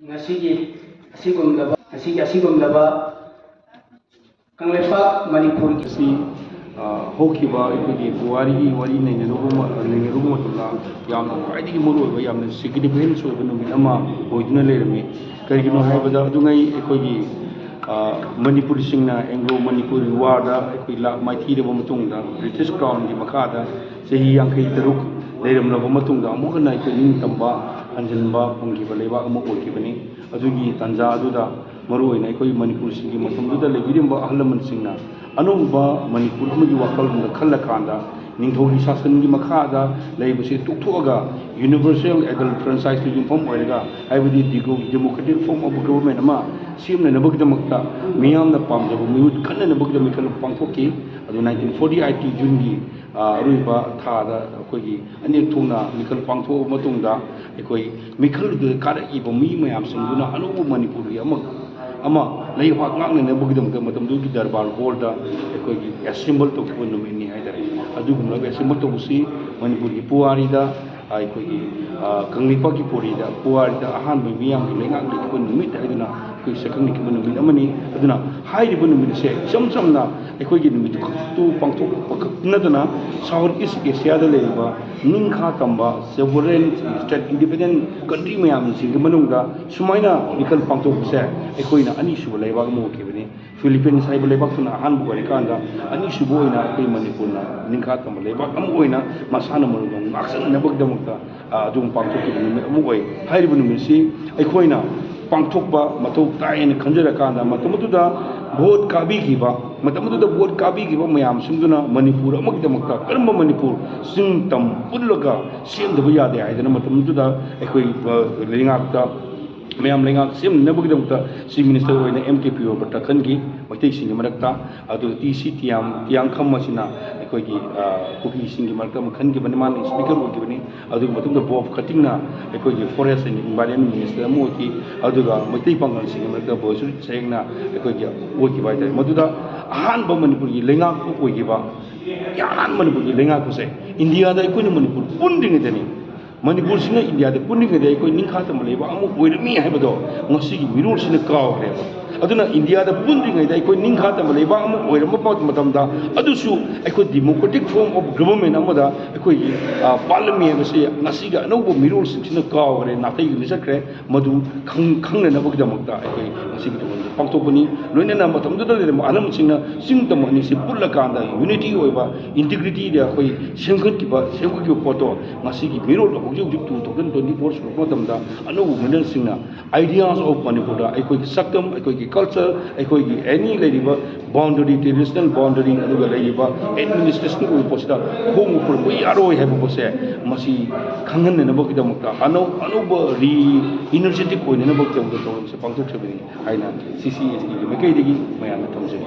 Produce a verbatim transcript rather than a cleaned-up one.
ꯉꯁꯤꯒꯤ ꯑꯁꯤꯒꯨꯝꯂꯕ ꯉꯁꯤꯒꯤ ꯑꯁꯤꯒꯨꯝꯂꯕ ꯀꯪꯂꯩꯄꯥꯛ ꯃꯅꯤꯄꯨꯔꯒꯤ ꯑꯁꯤ ꯍꯧꯈꯤꯕ ꯑꯩꯈꯣꯏꯒꯤ ꯄꯨꯋꯥꯔꯤꯒꯤ ꯋꯥꯔꯤ ꯅꯩꯅꯔꯨꯕ ꯅꯩꯅꯔꯨꯕ ꯃꯇꯝꯗ ꯌꯥꯝꯅ ꯈ꯭ꯋꯥꯏꯗꯒꯤ ꯃꯔꯨꯑꯣꯏꯕ, ꯌꯥꯝꯅ ꯁꯤꯒꯅꯤꯐꯤꯀꯦꯟꯁ ꯑꯣꯏꯕ ꯅꯨꯃꯤꯠ ꯑꯃ ꯑꯣꯏꯗꯨꯅ ꯂꯩꯔꯝꯃꯤ꯫ ꯀꯔꯤꯒꯤꯅꯣ ꯍꯥꯏꯕꯗ ꯑꯗꯨꯉꯩ ꯑꯩꯈꯣꯏꯒꯤ ꯃꯅꯤꯄꯨꯔꯤꯁꯤꯡꯅ, ꯑꯦꯡꯒ꯭ꯂꯣ ꯃꯅꯤꯄꯨꯔꯤ ꯋꯥꯔꯗ ꯑꯩꯈꯣꯏ ꯂꯥꯛ ꯃꯥꯏꯊꯤꯔꯕ ꯃꯇꯨꯡꯗ, ꯕ꯭ꯔꯤꯇꯤꯁ ꯀ꯭ꯔꯥꯎꯟꯒꯤ ꯃꯈꯥꯗ ꯆꯍꯤ ꯌꯥꯡꯈꯩ ꯇꯔꯨꯛ ꯂꯩꯔꯝꯂꯕ ꯃꯇꯨꯡꯗ, ꯑꯃꯨꯛ ꯍꯟꯅ ꯑꯩꯈꯣꯏ ꯅꯤꯡꯇꯝꯕ ꯍꯟꯖꯤꯟꯕ ꯐꯪꯈꯤꯕ ꯂꯩꯕꯥꯛ ꯑꯃ ꯑꯣꯏꯈꯤꯕꯅꯤ꯫ ꯑꯗꯨꯒꯤ ꯇꯥꯟꯖꯥ ꯑꯗꯨꯗ ꯃꯔꯨꯑꯣꯏꯅ ꯑꯩꯈꯣꯏ ꯃꯅꯤꯄꯨꯔꯁꯤꯡꯒꯤ ꯃꯇꯝꯗꯨꯗ ꯂꯩꯕꯤꯔꯝꯕ ꯑꯍꯜ ꯂꯃꯟꯁꯤꯡꯅ ꯑꯅꯧꯕ ꯃꯅꯤꯄꯨꯔ ꯑꯃꯒꯤ ꯋꯥꯈꯜꯂꯣꯟꯗ ꯈꯜꯂꯀꯥꯟꯗ, ꯅꯤꯡꯊꯧꯒꯤ ꯁꯥꯁꯟꯒꯤ ꯃꯈꯥꯗ ꯂꯩꯕꯁꯤ ꯇꯣꯛꯊꯣꯛꯑꯒ, ꯌꯨꯅꯤꯚꯔꯁꯦꯜ ꯑꯦꯗꯜꯠ ꯐ꯭ꯔꯦꯟꯆꯥꯏꯁꯇ ꯌꯨꯝꯐꯝ ꯑꯣꯏꯔꯒ, ꯍꯥꯏꯕꯗꯤ democratic form of government ꯑꯃ ꯁꯦꯝꯅꯅꯕꯒꯤꯗꯃꯛꯇ, ꯃꯤꯌꯥꯝꯅ ꯄꯥꯝꯖꯕ ꯃꯤꯍꯨꯠ ꯈꯟꯅꯅꯕꯒꯤꯗꯃꯛꯇ ꯃꯤꯈꯜ ꯄꯥꯡꯊꯣꯛꯈꯤ꯫ ꯑꯗꯨ ꯅꯥꯏꯟꯇꯤꯟ ꯐꯣꯔꯇꯤ ꯑꯩꯠꯀꯤ ꯖꯨꯟꯒꯤ ꯑꯔꯣꯏꯕ ꯊꯥꯗ ꯑꯩꯈꯣꯏꯒꯤ ꯑꯅꯤꯔꯛ ꯊꯣꯛꯅ ꯃꯤꯈꯜ ꯄꯥꯡꯊꯣꯛꯑꯕ ꯃꯇꯨꯡꯗ, ꯑꯩꯈꯣꯏ ꯃꯤꯈꯜꯗꯨꯗ ꯀꯥꯔꯛꯏꯕ ꯃꯤ ꯃꯌꯥꯝꯁꯤꯡꯗꯨꯅ ꯑꯅꯧꯕ ꯃꯅꯤꯄꯨꯔꯒꯤ ꯑꯃ ꯑꯃ ꯂꯩꯕꯥꯛ ꯉꯥꯛꯅꯅꯕꯒꯤꯗꯃꯛꯇ ꯃꯇꯝꯗꯨꯒꯤ ꯗꯔꯕꯥꯔ ꯍꯣꯜꯗ ꯑꯩꯈꯣꯏꯒꯤ ꯑꯦꯁꯦꯝꯕꯜ ꯇꯧꯈꯤꯕ ꯅꯨꯃꯤꯠꯅꯤ ꯍꯥꯏꯇꯥꯔꯦ꯫ ꯑꯗꯨꯒꯨꯝꯂꯕ ꯑꯦꯁꯦꯝꯕꯜ ꯇꯧꯕꯁꯤ ꯃꯅꯤꯄꯨꯔꯒꯤ ꯄꯨꯋꯥꯔꯤꯗ, ꯑꯩꯈꯣꯏꯒꯤ ꯀꯪꯂꯩꯄꯥꯛꯀꯤ ꯄꯨꯋꯥꯔꯤꯗ ꯄꯨꯋꯥꯔꯤꯗ ꯑꯍꯥꯟꯕ ꯃꯤꯌꯥꯝꯒꯤ ꯂꯩꯉꯥꯛ ꯂꯩꯈꯤꯕ ꯅꯨꯃꯤꯠ ꯍꯥꯏꯗꯨꯅ ꯑꯩꯈꯣꯏ ꯁꯛꯈꯪꯅꯈꯤꯕ ꯅꯨꯃꯤꯠ ꯑꯃꯅꯤ꯫ ꯑꯗꯨꯅ ꯍꯥꯏꯔꯤꯕ ꯅꯨꯃꯤꯠ ꯑꯁꯦ ꯏꯆꯝ ꯆꯝꯅ ꯑꯩꯈꯣꯏꯒꯤ ꯅꯨꯃꯤꯠꯇꯨ ꯈꯛꯇꯨ ꯄꯥꯡꯊꯣꯛꯄ ꯈꯛ ꯅꯠꯇꯅ, ꯁꯥꯎꯠ ꯏꯁ ꯑꯦꯁꯤꯌꯥꯗ ꯂꯩꯔꯤꯕ ꯅꯤꯡꯈꯥ ꯇꯝꯕ sovereign state, independent country ꯃꯌꯥꯝꯁꯤꯡꯒꯤ ꯃꯅꯨꯡꯗ ꯁꯨꯃꯥꯏꯅ ꯃꯤꯈꯜ ꯄꯥꯡꯊꯣꯛꯄꯁꯦ ꯑꯩꯈꯣꯏꯅ ꯑꯅꯤꯁꯨꯕ ꯂꯩꯕꯥꯛ ꯑꯃ ꯑꯣꯏꯈꯤꯕꯅꯤ꯫ ꯐꯤꯂꯤꯄꯤꯟꯁ ꯍꯥꯏꯕ ꯂꯩꯕꯥꯛꯇꯨꯅ ꯑꯍꯥꯟꯕ ꯑꯣꯏꯔꯀꯥꯟꯗ, ꯑꯅꯤꯁꯨꯕ ꯑꯣꯏꯅ ꯑꯩꯈꯣꯏ ꯃꯅꯤꯄꯨꯔꯅ ꯅꯤꯡꯈꯥ ꯇꯝꯕ ꯂꯩꯕꯥꯛ ꯑꯃ ꯑꯣꯏꯅ ꯃꯁꯥꯅ ꯃꯔꯣꯝꯗꯣꯝ ꯉꯥꯛꯁꯟꯅꯅꯕꯒꯤꯗꯃꯛꯇ ꯑꯗꯨꯝ ꯄꯥꯡꯊꯣꯛꯈꯤꯕ ꯅꯨꯃꯤꯠ ꯑꯃ ꯑꯣꯏ꯫ ꯍꯥꯏꯔꯤꯕ ꯅꯨꯃꯤꯠꯁꯤ ꯑꯩꯈꯣꯏꯅ ꯄꯥꯡꯊꯣꯛꯄ ꯃꯊꯧ ꯇꯥꯏ ꯍꯥꯏꯅ ꯈꯟꯖꯔꯀꯥꯟꯗ, ꯃꯇꯝ ꯑꯗꯨꯗ ꯚꯣꯠ ꯀꯥꯕꯤꯈꯤꯕ ꯃꯇꯝ ꯑꯗꯨꯗ ꯚꯣꯠ ꯀꯥꯕꯤꯈꯤꯕ ꯃꯌꯥꯝꯁꯤꯡꯗꯨꯅ ꯃꯅꯤꯄꯨꯔ ꯑꯃꯒꯤꯗꯃꯛꯇ ꯀꯔꯝꯕ ꯃꯅꯤꯄꯨꯔ ꯆꯤꯡ ꯇꯝ ꯄꯨꯜꯂꯒ ꯁꯦꯝꯗꯕ ꯌꯥꯗꯦ ꯍꯥꯏꯗꯅ ꯃꯇꯝ ꯑꯗꯨꯗ ꯑꯩꯈꯣꯏ ꯂꯩꯉꯥꯛꯇ ꯃꯌꯥꯝ ꯂꯩꯉꯥꯛ ꯁꯦꯝꯅꯅꯕꯒꯤꯗꯃꯛꯇ ꯆꯤꯐ ꯃꯤꯅꯤꯁꯇꯔ ꯑꯣꯏꯅ ꯑꯦꯝ ꯀꯦ ꯄꯤꯌꯣꯔꯚꯠꯇ ꯈꯟꯈꯤ ꯃꯩꯇꯩꯁꯤꯡꯒꯤ ꯃꯔꯛꯇ꯫ ꯑꯗꯨꯒ ꯇꯤ ꯁꯤ ꯇꯤꯌꯥꯝ ꯇꯤꯌꯥꯡꯈꯝ ꯑꯁꯤꯅ ꯑꯩꯈꯣꯏꯒꯤ ꯀꯨꯀꯤꯁꯤꯡꯒꯤ ꯃꯔꯛꯇ ꯑꯃ ꯈꯟꯈꯤꯕꯅꯤ, ꯃꯥꯅ ꯏꯁꯄꯤꯀꯔ ꯑꯣꯏꯈꯤꯕꯅꯤ꯫ ꯑꯗꯨꯒꯤ ꯃꯇꯨꯡꯗ ꯕꯣꯕ ꯈꯇꯤꯡꯅ ꯑꯩꯈꯣꯏꯒꯤ ꯐꯣꯔꯦꯁ ꯑꯦꯟ ꯏꯟꯚꯥꯏꯔꯣꯟꯃꯦꯟ ꯃꯤꯅꯤꯁꯇꯔ ꯑꯃ ꯑꯣꯏꯈꯤ꯫ ꯑꯗꯨꯒ ꯃꯩꯇꯩ ꯄꯥꯉꯜꯁꯤꯡꯒꯤ ꯃꯔꯛꯇ ꯕꯣꯏꯁꯨꯔꯤꯠ ꯁꯌꯦꯡꯅ ꯑꯩꯈꯣꯏꯒꯤ ꯑꯣꯏꯈꯤꯕ ꯍꯥꯏꯇꯥꯔꯦ꯫ ꯃꯗꯨꯗ ꯑꯍꯥꯟꯕ ꯃꯅꯤꯄꯨꯔꯒꯤ ꯂꯩꯉꯥꯛꯄ ꯑꯣꯏꯈꯤꯕ, ꯑꯍꯥꯟꯕ ꯃꯅꯤꯄꯨꯔꯒꯤ ꯂꯩꯉꯥꯛꯄꯁꯦ ꯏꯟꯗꯤꯌꯥꯗ ꯑꯩꯈꯣꯏꯅ ꯃꯅꯤꯄꯨꯔ ꯄꯨꯟꯗ꯭ꯔꯤꯉꯩꯗꯅꯤ꯫ ꯃꯅꯤꯄꯨꯔꯁꯤꯅ ꯏꯟꯗꯤꯌꯥꯗ ꯄꯨꯟꯗ꯭ꯔꯤꯉꯩꯗ ꯑꯩꯈꯣꯏ ꯅꯤꯡꯈꯥ ꯇꯝꯕ ꯂꯩꯕꯥꯛ ꯑꯃ ꯑꯣꯏꯔꯝꯃꯤ ꯍꯥꯏꯕꯗꯣ ꯉꯁꯤꯒꯤ ꯃꯤꯔꯣꯜꯁꯤꯅ ꯀꯥꯎꯈ꯭ꯔꯦꯕ꯫ ꯑꯗꯨꯅ ꯏꯟꯗꯤꯌꯥꯗ ꯄꯨꯟꯗ꯭ꯔꯤꯉꯩꯗ ꯑꯩꯈꯣꯏ ꯅꯤꯡꯈꯥ ꯇꯝꯕ ꯂꯩꯕꯥꯛ ꯑꯃ ꯑꯣꯏꯔꯝꯕ ꯃꯇꯝꯗ, ꯑꯗꯨꯁꯨ ꯑꯩꯈꯣꯏ democratic form of government ꯑꯃꯗ ꯑꯩꯈꯣꯏꯒꯤ, ꯑ, ꯄꯥꯜꯂꯝꯃꯤ ꯍꯥꯏꯕꯁꯤ ꯉꯁꯤꯒꯤ ꯑꯅꯧꯕ ꯃꯤꯔꯣꯜꯁꯤꯡꯁꯤꯅ ꯀꯥꯎꯈ꯭ꯔꯦ, ꯅꯥꯊꯩꯗꯨꯅ ꯆꯠꯈ꯭ꯔꯦ꯫ ꯃꯗꯨ ꯈꯪ-, ꯈꯪꯅꯅꯕꯒꯤꯗꯃꯛꯇ ꯑꯩꯈꯣꯏ ꯉꯁꯤꯒꯤ ꯊꯧꯔꯝꯁꯦ ꯄꯥꯡꯊꯣꯛꯄꯅꯤ꯫ ꯂꯣꯏꯅꯅ ꯃꯇꯝꯗꯨꯗ ꯂꯩꯔꯝꯕ ꯑꯍꯜꯁꯤꯡꯅ ꯆꯤꯡ ꯇꯝ ꯑꯅꯤꯁꯤ ꯄꯨꯜꯂꯀꯥꯟꯗ unity ꯑꯣꯏꯕ, integrityꯗ ꯑꯩꯈꯣꯏ ꯁꯦꯝꯒꯠꯈꯤꯕ, ꯁꯦꯝꯒꯠꯈꯤꯕ ꯄꯣꯠꯇꯣ ꯉꯁꯤꯒꯤ ꯃꯤꯔꯣꯜ ꯍꯧꯖꯤꯛ ꯍꯧꯖꯤꯛ two thousand twenty four ꯁꯨꯔꯛꯄ ꯃꯇꯝꯗ ꯑꯅꯧꯕ ꯃꯤꯔꯣꯜꯁꯤꯡꯅ ideas of ꯃꯅꯤꯄꯨꯔꯗ ꯑꯩꯈꯣꯏꯒꯤ ꯁꯛꯇꯝ, ꯑꯩꯈꯣꯏꯒꯤ culture, ꯑꯩꯈꯣꯏꯒꯤ any ꯂꯩꯔꯤꯕ boundary, traditional boundary, ꯑꯗꯨꯒ ꯂꯩꯔꯤꯕ administration ꯑꯣꯏꯕ ꯄꯣꯠꯁꯤꯗ ꯈꯣꯡ ꯄꯨꯔꯛꯄ ꯌꯥꯔꯣꯏ ꯍꯥꯏꯕ ꯄꯣꯠꯁꯦ, ꯃꯁꯤ ꯈꯪꯍꯟꯅꯅꯕꯒꯤꯗꯃꯛꯇ, ꯑꯅꯧ-, ꯑꯅꯧꯕ re-energetic ꯑꯣꯏꯅꯅꯕꯒꯤꯗꯃꯛꯇ ꯊꯧꯔꯝꯁꯦ ꯄꯥꯡꯊꯣꯛꯆꯕꯅꯤ ꯍꯥꯏꯅ C C S T ꯒꯤ ꯃꯥꯏꯀꯩꯗꯒꯤ ꯃꯌꯥꯝꯗ ꯊꯝꯖꯔꯤ꯫